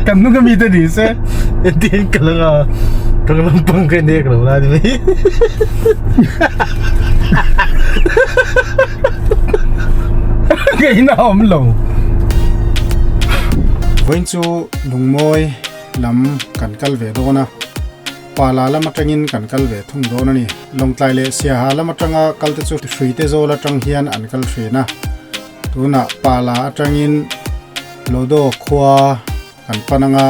Kan hnung ami te ni se. Engtin ka lang a, ka lampang ka nek lo la ni mai. Ka in a awm lo. Vawiin chu lungmawi lam kan kal ve dawn a, Pala lam atangin kan kal ve thung dawn a ni. Lawngtlai leh Siaha lam atanga kal te chu Hruite zawl atang hian an kal thin a. Tunah Pala atangin Lodo khua kan pan anga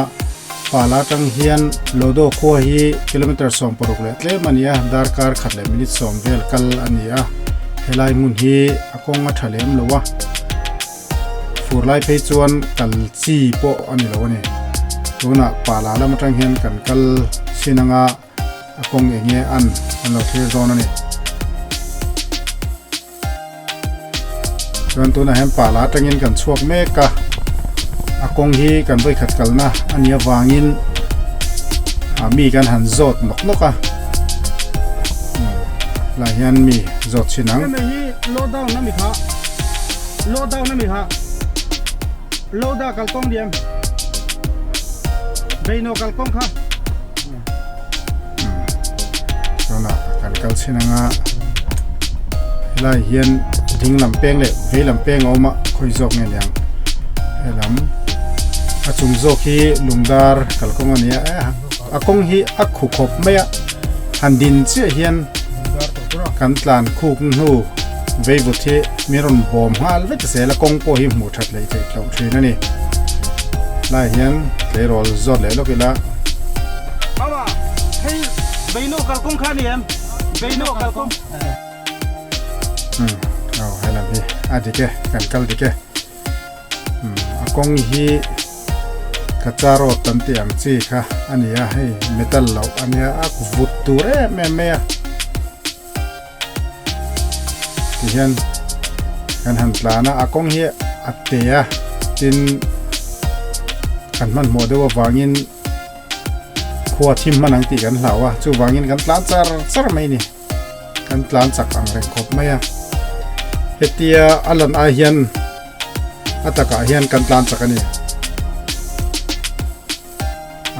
Pala atang hian Lodo khua hi kilometer 16 leh tlem a ni a, darkar khat leh minute sawm vel kal a ni a, helai hmun hi a kawng a tha lem lo a, fur lai phei chuan kal chi pawh a ni lo a ni. Tunah Pala lam atang hian kan kal chin anga a kawng eng nge an an lo thlir dawn a ni. Chuan tunah hian pala atangin kan chhuak mek a, a kawng hi kan vawikhat kalna a nih avangin mi kan han zawt nawk nawk a, lai hian mi zawt chhin ang. Hemi hi lockdown a mi kha, lockdown a mi kha, loda kalkawng diam, beino kalkawng kha. Tunah kan kal chhin anga helai hian ding lam peng leh vei lam peng a awm a khawi zawk nge niang helam a chung zawk hi lungdar kalkawng a ni a a kawng hi a khu khawp mai a han din chiah hian kan tlan khuk hnu vei vut hi mi rawn bawm nghal vek zel a kawng pawh hi hmuh that leh theih loh thin a ni lai hian tleirawl zawt leh lawk ila. Mama, hei beino kalkawng kha ni em? Beino kalkawng. Hmm, oh, helam hi a dik e, kan kal dik e. Hmm, a kawng hi kacha road kan tih ang chi kha a ni a, hei metal loh a nia, a vut tur em em mai a. Tihian kan han tlan a, a kawng hi a te a, tin kan hmanhmawh deuh avangin khua thim hman ang tih kan hlau a, chuvangin kan tlan char char mai a ni, kan tlan chak ang reng khawp mai a, hetia a lan ai hian a takah hian kan tlan chak a ni.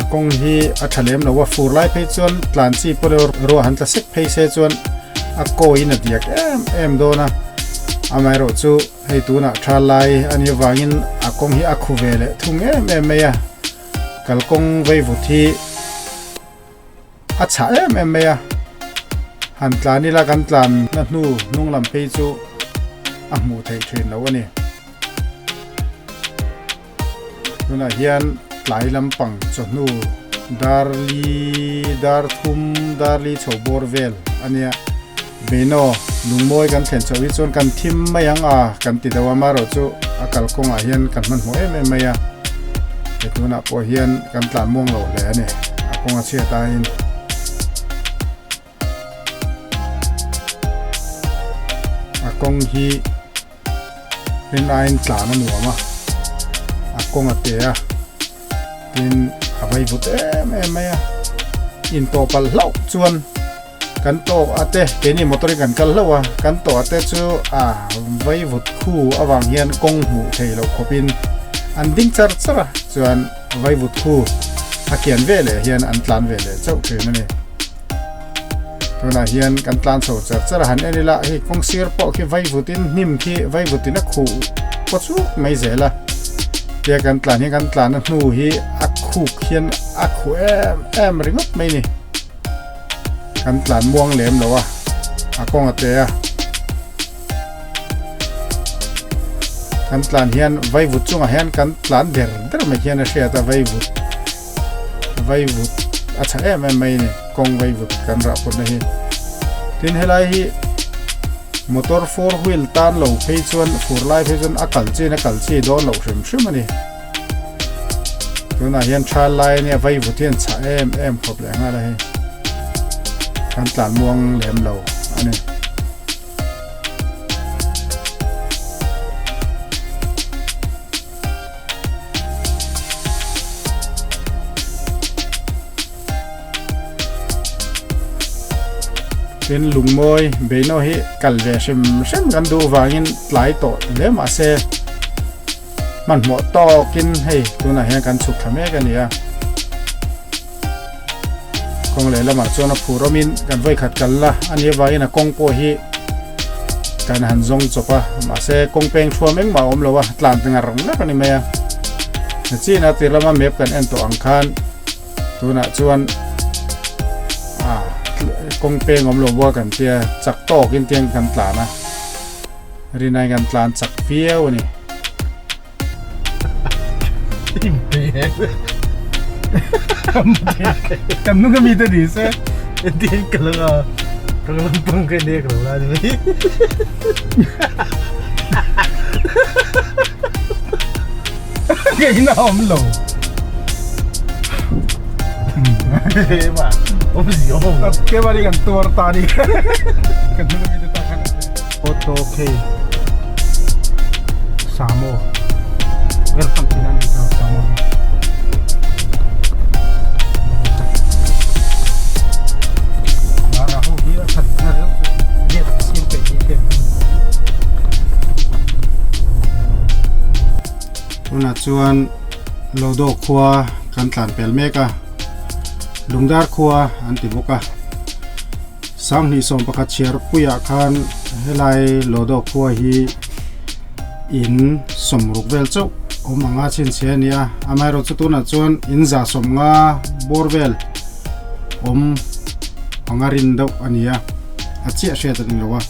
A kawng hi a tha lem lo a, fur lai phei chuan tlan chi pawh leh ruah han tla sek phei se chuan a kawiin a diak em em dawn a, amaherawh chu hei tunah tha lai a nih avangin a kawng hi a khu ve leh thung em em mai a, kalkawng veivut hi a chhah em em mai a, han tlan ila kan tlan na hnu hnung lam phei chu a hmuh theih thin lo a ni. Tunah hian tlai lampang chawhnu darli dar thum darli chho bawr vel a nia Beino lungmawi kan thlen chhoh hi chuan kan thim mai ang a kan ti deuh a amaherawh chu a kalkawngah hian kan hmanhmawh em em mai a he tunah pawh hian kan tlan muang lo hle a ni a kawng a chhiat aiin. A kawng hi rin aiin tlan a nuam a a kawng a te a tin a vai vut em em mai a intawh palh hlauh chuan kan tawh a te keini motor in kan kal hlauh a kan tawh a te chu a vai vut khu avang hian kawng hmuh theih loh khawpin an ding char char a chuan vai vut khu a kian veleh hian an tlan veleh chauh thin a ni. Tunah hian kan tlan chho char char a han en ila hei kawng sir pawh khi vaivutin hnim khi vaivutin a khuh kaw chuk mai zel a tia kan tlan hi kan tlan a hnu hi a khuk hian a khuh em em ringawt mai ni kan tlan muang lem lo a a kawng a te a kan tlan hian vaivut chungah hian kan tlan der der mai hian a hriat a vaivut vaivut a tha em em mai a ni kawng vaivut kan rah pawtna hi tin helai hi motor four wheel tan lo phei chuan fur lai phei chuan a kal chin a kal chi dawn loh hrim hrim a ni tunah hian tha lai ania vaivut hi an chhah em em khawp leh nghal a hei kan tlan muang lem lo a ni. Tin lungmawi beino hi kal ve hrim hrim kan duh vangin tlai tawh hle mahse Hmanhmawh tawkin hei tunah hian kan chhuk thla mek a ni a. Kawng leh lamah chuan a phur awmin kan vawikhat kal la a nih avangin a kawng pawh hi kan han zawng chawp a mahse kawng peng thuam engmah a awm lo a tlan ta ngar ngar a ni mai a. Nachin a tir lama map kan en tawh ang khan tunah chuan ah kawng peng awm lo bawk a kan tia chak tawkin tiang kan tlan a. Rinai kan tlan chak viau a ni. Kan nung ami te ni se. Tin ka lang a. Ka lang pang ka nek lo la ni. Cái nào om lo. Ma. Om si om. Ke bari kan tuar ta ni. Kan nung ami te ta khan. Auto K Samo welcome tin a ni ta Samo hi. Mara ho hi a that na reuh chu gate a siam peih hi te. Tunah chuan Lodo khua kan tlan pel mek a, Lungdar khua an ti bawk a. Sanghnih 11 chhiar puiah khan helai Lodo khua hi in 60 vel chauh awm anga chhinchhiah a ni a, amaherawhchu tunah chuan in 150 bawr vel awm anga rin deuh a ni a, a chiah hriat a ni lo a.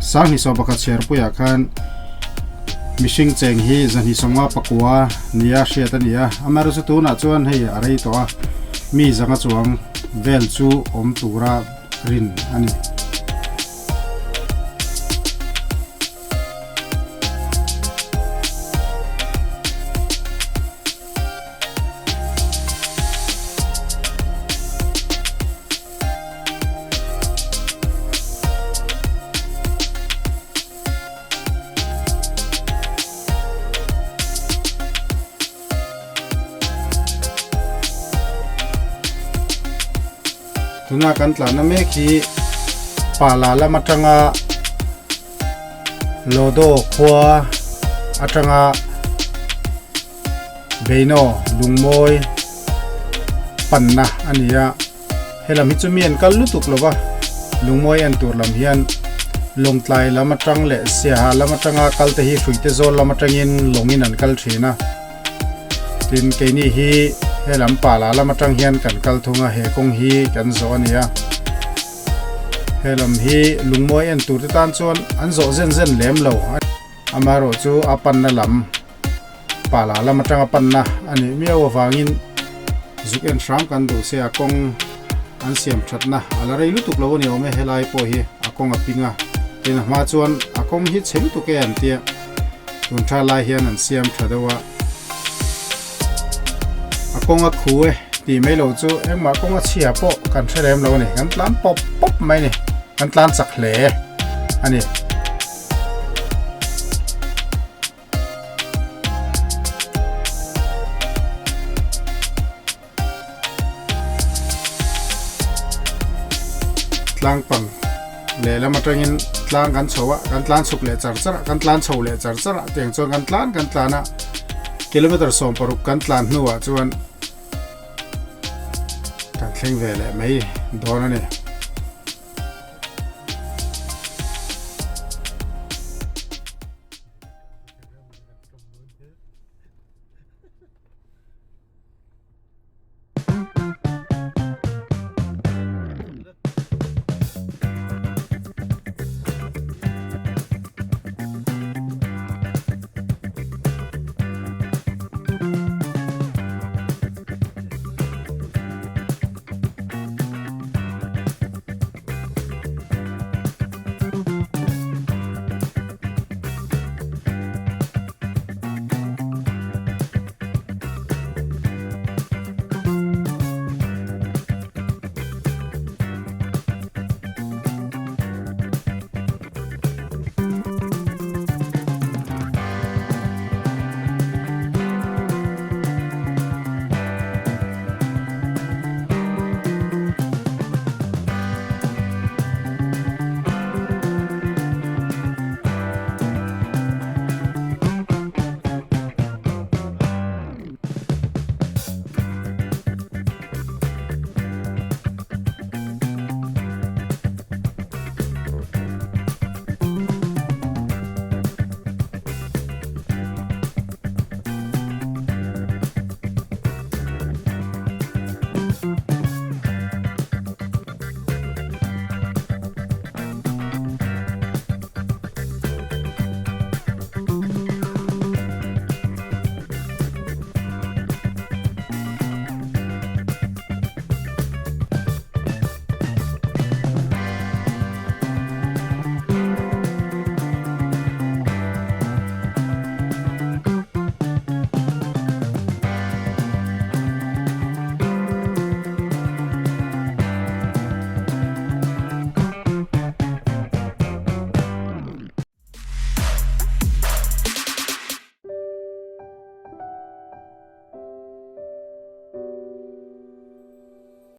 Sanghnih 11 chhiar puiah khan mihring cheng hi 259 nia hriat a ni a, amaherawhchu tunah chuan hei a rei tawh a, mi zanga chuang vel chu awm tura rin a ni. Tuna kan tlanna mek hi Pala lam atanga Lodo khua atanga Beino lungmawi panna a ni a. Helam hi chu mi an kal lutuk lo va, lungmawi en tur lam hian Lawngtlai lam atang leh Siaha lam atanga kal te hi Hruite zawl lam atangin lawngin an kal thin a. Tin, keini hi helam Pala lam atang hian kan kal thung a, he kawng hi kan zawh a ni a. Helam hi lungmawi en tur te tan chuan an zawh zen zen lem lo. Amaherawhchu a panna lam. Pala lam atanga panna a nih miau avangin zuk en hram kan duh se a kawng an siam thatna a la rei lutuk lo a ni awm e helai pawh hi a kawng a ping a tin a hma chuan a kawng hi chhe lutuk e an tia tun tha lai hian an siam tha deuh a a kawng a khu e tih mai lo chu engmah kawng a chhia pawh kan hre lem lo a ni kan tlan pawp pawp mai a ni kan tlan chak hle a ni. Tlang pang lehlam atangin tlang kan chho a kan tlan chhuk leh char char a kan tlan chho leh char char a tiang chuan kan tlan kan tlan a kilometer 16 kan tlan hnuah chuan kan thleng ve leh mai dawn a ni.